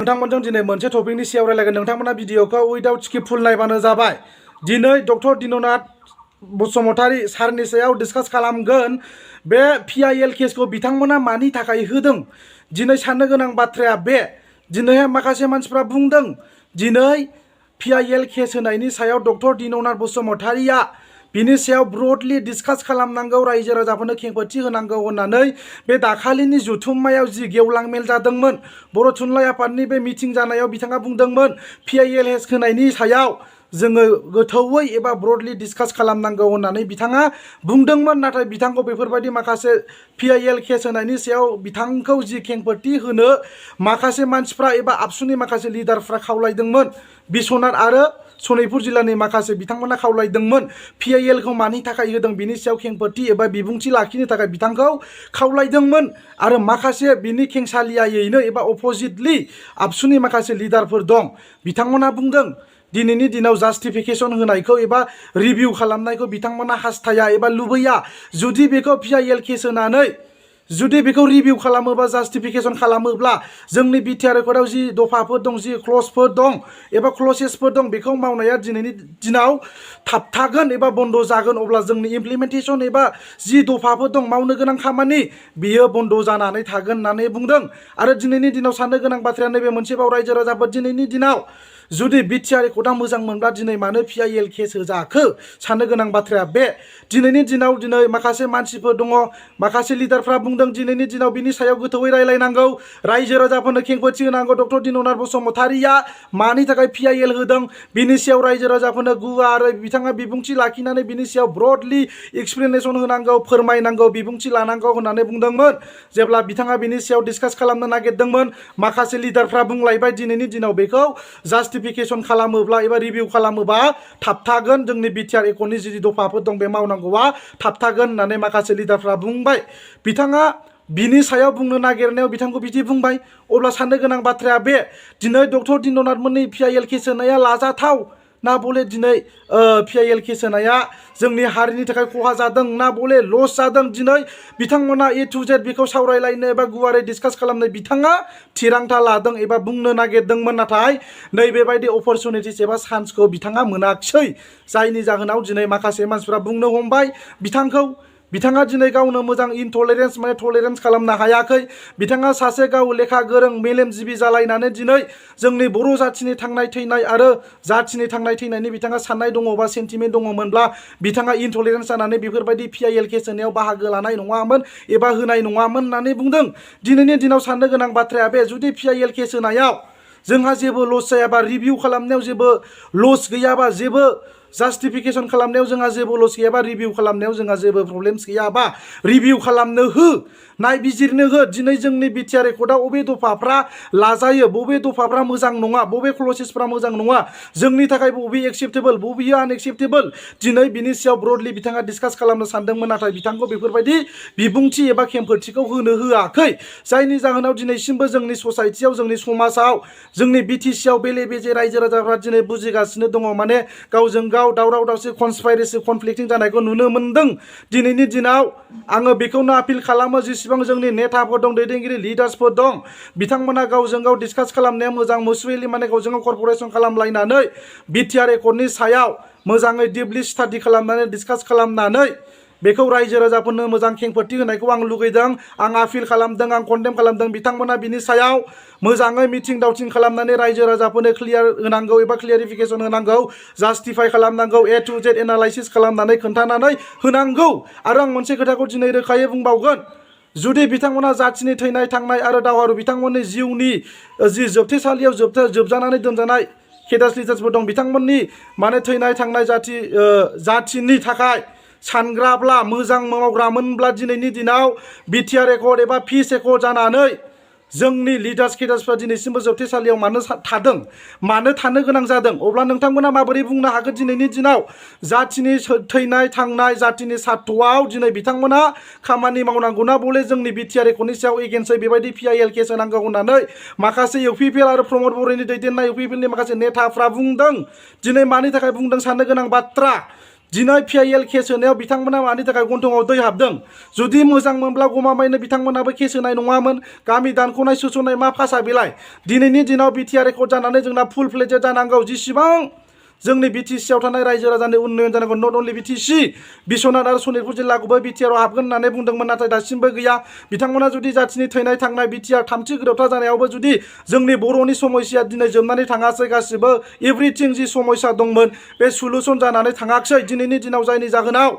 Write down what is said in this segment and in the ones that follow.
नोंथांमोनजों दिनै मोनसे टपिकनि सायाव रायलायगोन। नोंथांमोना भिडिअखौ उइदाउट स्किप फुल नायबानो जाबाय। दिनै डक्टर दिननाथ बसुमतारी सारनि सायाव डिसकास खालामगोन। बे PIL केसखौ बिथांमोना मानि थाखाय होदों। दिनै साननो गोनां बाथ्राया बे। दिनैहाय माखासे मानसिफ्रा बुंदों दिनै PIL केस होनायनि सायाव डक्टर दिननाथ बसुमतारीया बिनि सायाव ब्रडलि डिसकास खालामनांगौ, रायजो राजाफोरनो खेंफोरथि होनांगौ होननानै बे दाखालिनि जथुम्मायाव जि गेवलां मेल जादोंमोन, बर' थुनलाइ आफादनि बे मिटिं जानायाव बिथाङा बुंदोंमोन PIL केस होनायनि सायाव जोङो गोथौवै एबा ब्रडलि डिसकास खालामनांगौ होननानै बिथाङा बुंदोंमोन। नाथाय बिथांखौ बेफोरबायदि माखासे PIL केस होनायनि सायाव बिथांखौ जि खेंफोरथि होनो माखासे मानसिफ्रा एबा आबसुनि माखासे लिडारफ्रा खावलायदोंमोन। बिश्वनाथ आरो सनितपुर जिल्लानि माखासे बिथांमोना खावलायदोंमोन PIL खौ मानि थाखाय होदों बिनि सायाव खेंफोरथि एबा बिबुंथि लाखिनो थाखाय बिथांखौ खावलायदोंमोन। आरो माखासे बिनि खेंसालियायैनो एबा अपोजिटलि आबसुनि माखासे लिडारफोर दं। बिथांमोना बुंदों दिनैनि दिनाव जास्टिफिकेसन होनायखौ एबा रिभिउ खालामनायखौ बिथांमोना हास्थाया एबा लुबैया। जुदि बेखौ PIL केस होनानै जुदि बेखौ रिभिउ खालामोबा, जास्टिफिकेसन खालामोब्ला जोंनि बिटिआर रेकर्डआव जि दफाफोर दं, जि क्लजफोर दं एबा क्लसेसफोर दं, बेखौ मावनाया दिनैनि दिनाव थाबथागोन एबा बन्द जागोन। अब्ला जोंनि इमप्लिमेन्टेसन एबा जि दफाफोर दं मावनो गोनां खामानि बियो बन्द जानानै थागोन होननानै बुंदों। आरो दिनैनि दिनाव साननो गोनां बाथ्राया नैबे मोनसेबाव, रायजो राजाफोर दिनैनि दिनाव जुदि बिटिआर रेकर्डआ मोजां मोनब्ला दिनै मानो PIL केस होजाखो? साननो गोनां बाथ्राया बे। दिनैनि दिनाव दिनै माखासे मानसिफोर दङ, माखासे लिडारफ्रा बुंदों दिनैनि दिनाव बिनि सायाव गोथौवै रायलायनांगौ, रायजो राजाफोरनो खेंफोरथि होनांगौ। डक्टर दिननाथ बसुमतारीया मानि थाखाय PIL होदों बिनि सायाव रायजो राजाफोरनो गुवारै बिथाङा बिबुंथि लाखिनानै बिनि सायाव ब्रडलि एक्सप्लेनेसन होनांगौ, फोरमायनांगौ, बिबुंथि लानांगौ होननानै बुंदोंमोन। जेब्ला बिथाङा बिनि सायाव डिसकास खालामनो नागिरदोंमोन, माखासे लिडारफ्रा बुंलायबाय दिनैनि दिनाव बेखौ जास्टिफिकेसन खालामोब्ला एबा रिभिउ खालामोबा थाबथागोन, जोंनि बिटिआर रेकर्डनि जि दफाफोर दं बे मावनांगौआ थाबथागोन होननानै माखासे लिडारफ्रा बुंबाय। बिथाङा बिनि सायाव बुंनो नागिरनायाव बिथांखौ बिदि बुंबाय। अब्ला साननो गोनां बाथ्राया बे, दिनै डक्टर दिननाथ मोननि PIL केस होनाया लाजाथाव ना बले दिनै PIL केस होनाया जोंनि हारिनि थाखाय खहा जादों ना बले लस जादों? दिनै बिथांमोना A to Z बेखौ सावरायलायनो एबा गुवारै डिसकास खालामनो बिथाङा थिरांथा लादों एबा बुंनो नागिरदोंमोन। नाथाय नैबेबायदि अपरचुनिटिस एबा चान्सखौ बिथाङा मोनाखिसै। जायनि जाहोनाव दिनै माखासे मानसिफ्रा बुंनो हमबाय बिथाङा दिनै गावनो मोजां इनटलेरेन्स टलेरेन्स खालामनो हायाखै। बिथाङा सासे गाव लेखा गोरों मेलेमजिबि जालायनानै दिनै जोंनि बर' जाथिनि थांनाय थैनाय आरो जाथिनि थांनाय थैनायनि बिथाङा साननाय दङबा, सेन्टिमेन्ट दङमोनब्ला बिथाङा इनटलेरेन्स जानानै बेफोरबायदि PIL केस होनायाव बाहागो लानाय नङामोन एबा होनाय नङामोन होननानै बुंदों। दिनैनि दिनाव साननो गोनां बाथ्राया बे, जुदि PIL केस होनायाव जोंहा जेबो लस जायाबा, रिभिउ खालामनायाव जेबो लस गैयाबा, जेबो जास्टिफिकेसन खालामनायाव जोंहा जेबो लस गैयाबा, रिभिउ खालामनायाव जोंहा जेबो प्रब्लेम्स गैयाबा, रिभिउ खालामनो हो, नायबिजिरनो हो। दिनै जोंनि बिटिआर रेकर्डआव बबे दफाफ्रा लाजायो, बबे दफाफ्रा मोजां नङा, बबे क्लसेसफ्रा मोजां नङा, जोंनि थाखाय बबे एक्सेप्टेबल, बबेयो आनएक्सेप्टेबल, दिनै बिनि सायाव ब्रडलि बिथाङा डिसकास खालामनो सानदोंमोन। नाथाय बिथांखौ बेफोरबायदि बिबुंथि एबा खेंफोरथिखौ होनो होआखै। जायनि जाहोनाव दिनैसिमबो जोंनि ससाइटियाव, जोंनि समाजाव, जोंनि BTC आव बेले बेजे रायजो राजाफ्रा दिनै बुजिगासिनो दङ। माने गावजों गाव दावराव दावसि, कनस्पाइरेसि, कनफ्लिक्टिं जानायखौ नुनो मोनदों। दिनैनि दिनाव आङो बेखौनो आपिल खालामो, जेसेबां जोंनि नेताफोर दं, दैदेनगिरि लिडार्सफोर दं, बिथांमोना गावजों गाव डिसकास खालामनाया मोजां। मुसुवेलि माने गावजों गाव कर्परेसन खालामलायनानै बिटिआर रेकर्डनि सायाव मोजाङै डिपलि स्टाडि खालामनानै डिसकास खालामनानै बेखौ रायजो राजाफोरनो मोजां खेंफोरथि होनायखौ आं लुगैदों, आं आपिल खालामदों, आं कन्डेम खालामदों। बिथांमोना बिनि सायाव मोजाङै मिथिं दावथिं खालामनानै रायजो राजाफोरनो क्लियार होनांगौ एबा क्लियारिफिकेसन होनांगौ, जास्टिफाइ खालामनांगौ, A to Z एनालाइसिस खालामनानै खोन्थानानै होनांगौ। आरो आं मोनसे खोथाखौ दिनै रोखायै बुंबावगोन, जुदि बिथांमोना जाथिनि थैनाय थांनाय आरो दावहारु बिथांमोननि जिउनि जि जोबथेसालियाव जोबजानानै दोनजानाय केडार्स लिडार्सफोर दं, बिथांमोननि माने थैनाय थांनाय जाथिनि थाखाय सानग्राब्ला, मोजां मावग्रामोनब्ला दिनैनि दिनाव बिटिआर रेकर्ड एबा पिस रेकर्ड जानानै जोंनि लिडार्स केडार्सफ्रा दिनैसिमबो जोबथेसालियाव मानो थादों, मानो थानो गोनां जादों? अब्ला नोंथांमोना माबोरै बुंनो हागोन दिनैनि दिनाव जाथिनि थैनाय थांनाय, जाथिनि सार्थआव दिनै बिथांमोना खामानि मावनांगौना बले जोंनि बिटिआर रेकर्डनि सायाव एगेन्स्टै बेबायदि PIL केस होनांगौ होननानै माखासे UPPL आरो प्रमद बर'नि दैदेननाय UPPLनि माखासे नेताफ्रा बुंदों। दिनै मानि थाखाय बुंदों साननो गोनां बाथ्रा। दिनै PIL केस होनायाव बिथांमोना मानि थाखाय गन्थंआव दै हाबदों जुदि मोजां मोनब्ला गमामायैनो बिथांमोनाबो केस होनाय नङामोन गामि दानख'नाय सोस'नाय मा भाषा बेलाय दिनैनि दिनाव बिटिआर रेकर्ड जानानै जोंना फुल फ्लेजेड जानांगौ जेसेबां जोंनि बिटिसिआव थानाय रायजो राजानि उन्नयन जानांगौ नट अनलि बिटिसि बिश्वनाथ आरो सनितपुर जिल्लाखौबो बिटिआरआव हाबगोन होननानै बुंदोंमोन नाथाय दासिमबो गैया बिथांमोना जुदि जाथिनि थैनाय थांनाय बिटिआर थामथि गोरोबथा जानायावबो जुदि जोंनि बर'नि समस्या दिनै जोबनानै थाङासै गासिबो एभ्रिथिं जि समस्या दंमोन बे सलुसन जानानै थाङाखै दिनैनि दिनाव जायनि जाहोनाव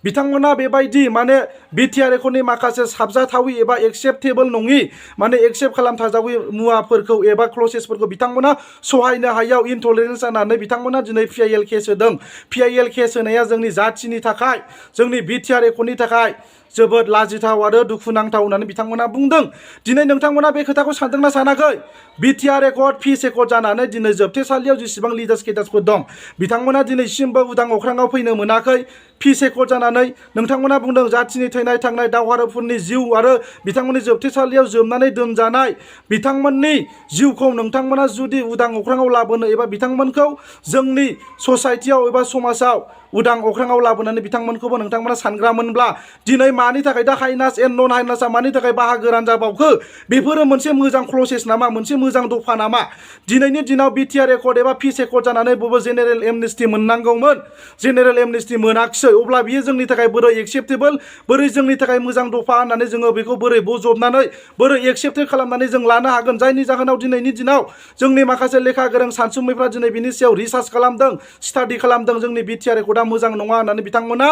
बिथांमोना बेबायदि माने बिटिआर रेकर्डनि माखासे साबजाथावि एबा एक्सेप्टेबल नङि माने एक्सेप्ट खालामथावजावि मुवाफोरखौ एबा क्लसेसफोरखौ बिथांमोना सहायनो हायैयाव इनटलारेन्स जानानै बिथांमोना दिनै PIL केस होदों PIL केस होनाया जोंनि जाथिनि थाखाय जोंनि बिटिआर रेकर्डनि थाखाय जोबोद लाजिथाव आरो दुखुनांथाव होननानै बिथांमोना बुंदों दिनै नोंथांमोना बे खोथाखौ सानदोंना सानाखै बिटिआर रेकर्ड फिस रेकर्ड जानानै दिनै जोबथेसालियाव जेसेबां लिडार्स केडार्सफोर दं बिथांमोना दिनैसिमबो उदां अख्राङाव फैनो मोनाखै फिस रेकर्ड जानानै नोंथांमोना बुंदों जाथिनि थैनाय थांनाय दावहारुफोरनि जिउ आरो बिथांमोननि जोबथेसालियाव जोबनानै दोनजानाय बिथांमोननि जिउखौ नोंथांमोना जुदि उदां अख्राङाव लाबोनो एबा बिथांमोनखौ जोंनि ससाइटियाव एबा समाजाव उदां अख्राङाव लाबोनानै बिथांमोनखौबो नोंथांमोना सानग्रामोनब्ला दिनै मानि थाखाय दा हाइनास एन्ड नन हाइनासआ मानि थाखाय बाहागो रानजाबावखो बेफोरो मोनसे मोजां क्लसेस नामा मोनसे मोजां दफा नामा दिनैनि दिनाव बिटिआर रेकर्ड एबा फिस रेकर्ड जानानै बबे जेनेरेल एमनेस्टि मोननांगौमोन जेनेरेल एमनेस्टि मोनाखिसै अब्ला बियो जोंनि थाखाय बोरै एक्सेप्टेबल बोरै जोंनि थाखाय मोजां दफा होननानै जोङो बेखौ बोरै बजबनानै बोरै एक्सेप्टेड खालामनानै जों लानो हागोन जायनि जाहोनाव दिनैनि दिनाव जोंनि माखासे लेखा गोरों सानसुमैफ्रा दिनै बिनि सायाव रिसार्च खालामदों स्टाडि खालामदों जोंनि बिटिआर रेकर्डआ मोजां नङा होननानै बिथांमोना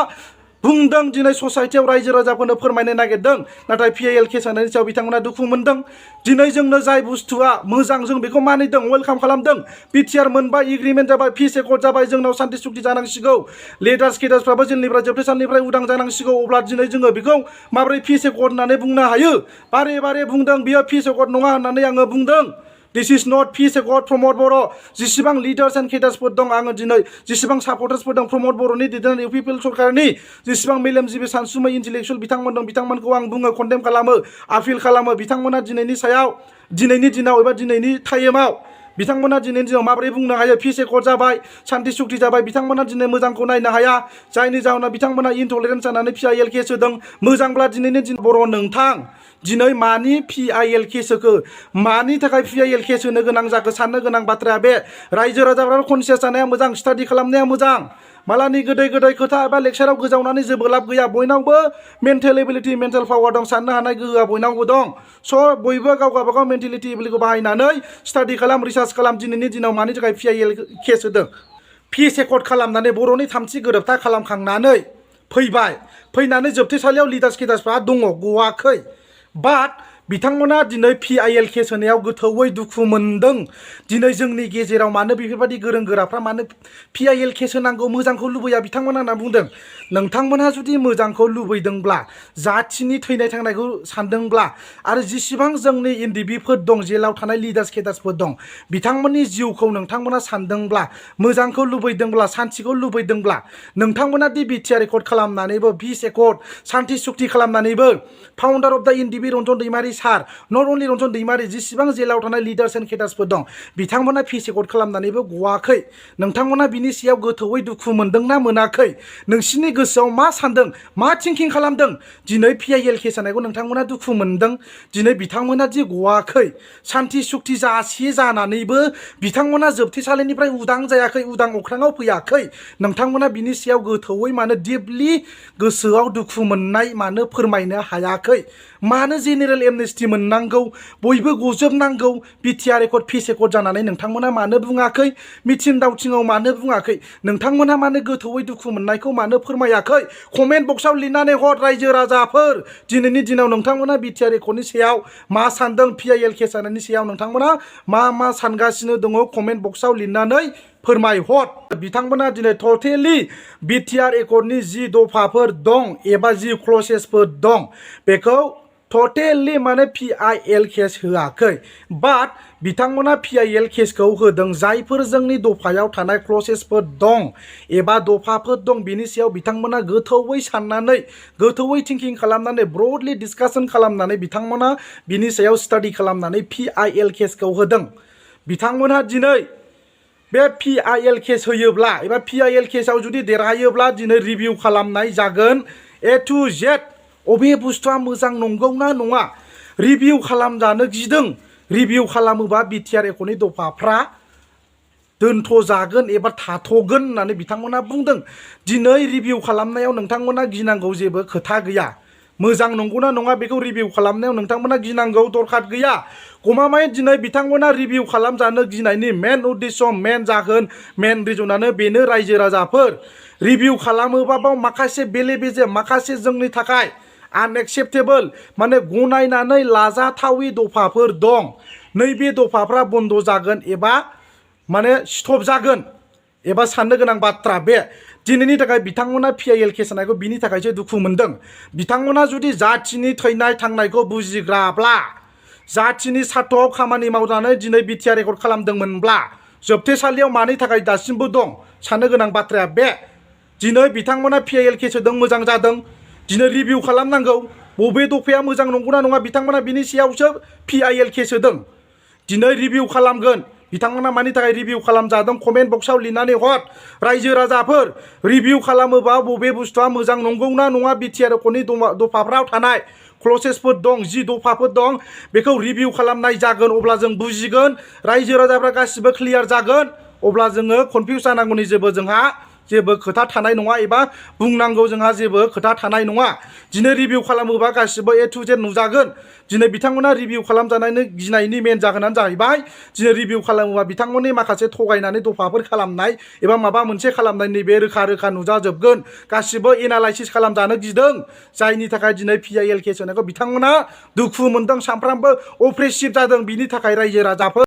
बुंदों दिनै ससाइटियाव रायजो राजाफोरनो फोरमायनो नागिरदों नाथाय PIL केस होनायनि सायाव बिथांमोना दुखु मोनदों दिनै जोंनो जाय बुस्थुआ मोजां जों बेखौ मानिदों वेलकाम खालामदों बिटिआर मोनबाय एग्रिमेन्ट जाबाय फिस रेकर्ड जाबाय जोंनाव सान्थि सुक्ति जानांसिगौ लिडार्स केडार्सफ्राबो जेलनिफ्राय जोबथेसालिनिफ्राय उदां जानांसिगौ अब्ला दिनै जोङो बेखौ माबोरै फिस रेकर्ड होननानै बुंनो हायो बारे बारे बुंदों बियो फिस रेकर्ड नङा होननानै आङो बुंदों दिस इज नट फिस रेकर्ड प्रमद बर' जेसेबां लिडार्स एन्ड केडार्सफोर दं आङो दिनै जेसेबां सापर्टार्सफोर दं प्रमद बर'नि दैदेननाय UPPL सरकारनि जेसेबां मेलेमजिबि सानसुमै इन्टेलेक्सुवेल बिथांमोन दं बिथांमोनखौ आं बुङो कन्डेम खालामो आपिल खालामो बिथांमोना दिनैनि सायाव दिनैनि दिनाव एबा दिनैनि टाइमाव बिथांमोना दिनैनि दिनाव माबोरै बुंनो हायो फिस रेकर्ड जाबाय सान्थि सुक्ति जाबाय बिथांमोना दिनै मोजांखौ नायनो हाया जायनि जाहोनाव बिथांमोना इनटलारेन्स जानानै PIL केस होदों मोजांब्ला दिनैनि दिन बर' नोंथां दिनै मानि PIL केस होखो मानि थाखाय PIL केस होनो गोनां जाखो साननो गोनां बाथ्राया बे रायजो राजाफ्राबो कनसियास जानाया मोजां स्टाडि खालामनाया मोजां मालानि गोदै गोदै खोथा एबा लेक्साराव गोजावनानै जेबो लाब गैया बयनावबो मेन्टेल एबिलिटि मेन्टेल पावार दं साननो हानाय गोहोआ बयनावबो दं स' बयबो गाव गावबागाव मेन्टेलिटि एबिलिटिखौ बाहायनानै स्टाडि खालाम रिसार्च खालाम दिनैनि दिनाव मानि थाखाय PIL केस होदों फिस रेकर्ड खालामनानै बर'नि थामथि गोरोबथा खालामखांनानै फैनानै जोबथेसालियाव लिडार्स केडार्सफ्रा दङ गवाखै बाट बिथांमोना दिनै PIL केस होनायाव गोथौवै दुखु मोनदों दिनै जोंनि गेजेराव मानो बेफोरबायदि गोरों गोराफ्रा मानो PIL केस होनांगौ मोजांखौ लुबैया बिथांमोना होनना बुंदों नोंथांमोनहा जुदि मोजांखौ लुबैदोंब्ला जाथिनि थैनाय थांनायखौ सानदोंब्ला आरो जेसेबां जोंनि एनडिबिफोर दं जेलाव थानाय लिडार्स केडार्सफोर दं बिथांमोननि जिउखौ नोंथांमोना सानदोंब्ला मोजांखौ लुबैदोंब्ला सान्थिखौ लुबैदोंब्ला नोंथांमोना दि बिटिआर रेकर्ड खालामनानैबो फिस रेकर्ड सान्थि सुक्ति खालामनानैबो फाउन्डार अफ द एनडिबि रन्जन दैमारि सार नट अनलि रन्जन दैमारि जेसेबां जेलाव थानाय लिडार्स एन्ड केडार्सफोर दं बिथांमोना फिस रेकर्ड खालामनानैबो गवाखै नोंथांमोना बिनि सायाव गोथौवै दुखु मोनदोंना मोनाखै नोंसिनि गोसोआव मा सानदों मा थिंकिं खालामदों दिनै PIL केस होनायखौ नोंथांमोना दुखु मोनदों दिनै बिथांमोना दि गवाखै सान्थि सुक्ति जासे जानानैबो बिथांमोना जोबथेसालिनिफ्राय उदां जायाखै उदां अख्राङाव फैयाखै नोंथांमोना बिनि सायाव गोथौवै मानो डिपलि गोसोआव दुखु मोननाय मानो फोरमायनो हायाखै मानो जेनेरेल एमनेस्टि मोननांगौ बयबो गजोबनांगौ बिटिआर रेकर्ड फिस रेकर्ड जानानै नोंथांमोना मानो बुङाखै मिथिं दावथिङाव मानो बुङाखै नोंथांमोना मानो गोथौवै दुखु मोननायखौ मानो फोरमायाखै कमेन्ट बक्सआव लिरनानै हर रायजो राजाफोर दिनैनि दिनाव नोंथांमोना बिटिआर रेकर्डनि सायाव मा सानदों PIL केस जानायनि सायाव नोंथांमोना मा सानगासिनो दङ कमेन्ट बक्सआव लिरनानै फोरमायहर बिथांमोना दिनै टटेलि बिटिआर रेकर्डनि जि दफाफोर दं एबा जि क्लसेसफोर दं बेखौ टटेलि माने PIL केस होआखै बाट बिथांमोना PIL केसखौ होदों जायफोर जोंनि दफायाव थानाय क्लसेसफोर दं एबा दफाफोर दं बिनि सायाव बिथांमोना गोथौवै साननानै गोथौवै थिंकिं खालामनानै ब्रडलि डिसकासन खालामनानै बिथांमोना बिनि सायाव स्टाडि खालामनानै PIL केसखौ होदों बिथांमोनहा दिनै बे PIL केस होयोब्ला एबा PIL केसाव जुदि देरहायोब्ला दिनै रिभिउ खालामनाय जागोन A to Z अबे बुस्थुआ मोजां नंगौना नङा रिभिउ खालामजानो गिदों रिभिउ खालामोबा बिटिआर एक'नि दफाफ्रा दोनथ'जागोन एबा थाथ'गोन होननानै बिथांमोना बुंदों दिनै रिभिउ खालामनायाव नोंथांमोना गिनांगौ जेबो खोथा गैया मोजां नंगौना नङा बेखौ रिभिउ खालामनायाव नोंथांमोना गिनांगौ दरखार गैया गमामायै दिनै बिथांमोना रिभिउ खालामजानो गिनायनि मेन उद्देश्य मेन जाहोन मेन रिजनानो बेनो रायजो राजाफोर रिभिउ खालामोबा बाव माखासे बेले बेजे माखासे जोंनि थाखाय आनएक्सेप्टेबल माने गनायनानै लाजाथावि दफाफोर दं नैबे दफाफ्रा बन्द जागोन एबा माने स्टप जागोन एबा साननो गोनां बाथ्रा बे दिनैनि थाखाय बिथांमोना PIL केस होनायखौ बिनि थाखायसो दुखु मोनदों बिथांमोना जुदि जाथिनि थैनाय थांनायखौ बुजिग्राब्ला जाथिनि सार्थआव खामानि मावनानै दिनै बिटिआर रेकर्ड खालामदोंमोनब्ला जोबथेसालियाव मानि थाखाय दासिमबो दं साननो गोनां बाथ्राया बे दिनै बिथांमोना PIL केस होदों मोजां जादों दिनै रिभिउ खालामनांगौ बबे दफाया मोजां नंगौना नङा बिथांमोना बिनि सायावसो PIL केस होदों दिनै रिभिउ खालामगोन बिथांमोना मानि थाखाय रिभिउ खालामजादों कमेन्ट बक्सआव लिरनानै हर रायजो राजाफोर रिभिउ खालामोबा बबे बुस्थुआ मोजां नंगौना नङा बिटिआर एक'नि दफाफ्राव थानाय क्लसेसफोर दं जि दफाफोर दं बेखौ रिभिउ खालामनाय जागोन अब्ला जों बुजिगोन रायजो राजाफ्रा गासिबो क्लियार जागोन अब्ला जोङो कनफिउस जानांगौनि जोंहा जेबो खोथा थानाय नङा एबा बुंनांगौ जोंहा जेबो खोथा थानाय नङा दिनै रिभिउ खालामोबा गासिबो A to Z नुजागोन दिनै बिथांमोना रिभिउ खालामजानायनि गिनायनि मेन जाहोनानो जाहैबाय दिनै रिभिउ खालामोबा बिथांमोननि माखासे थगायनानै दफाफोर खालामनाय एबा माबा मोनसे खालामनाय नैबे रोखा रोखा नुजाजोबगोन गासिबो एनालाइसिस खालामजानो गिदों जायनि थाखाय दिनै PIL केस होनायखौ बिथांमोना दुखु मोनदों सानफ्रामबो अप्रेसिभ जादों बिनि थाखाय रायजो राजाफोर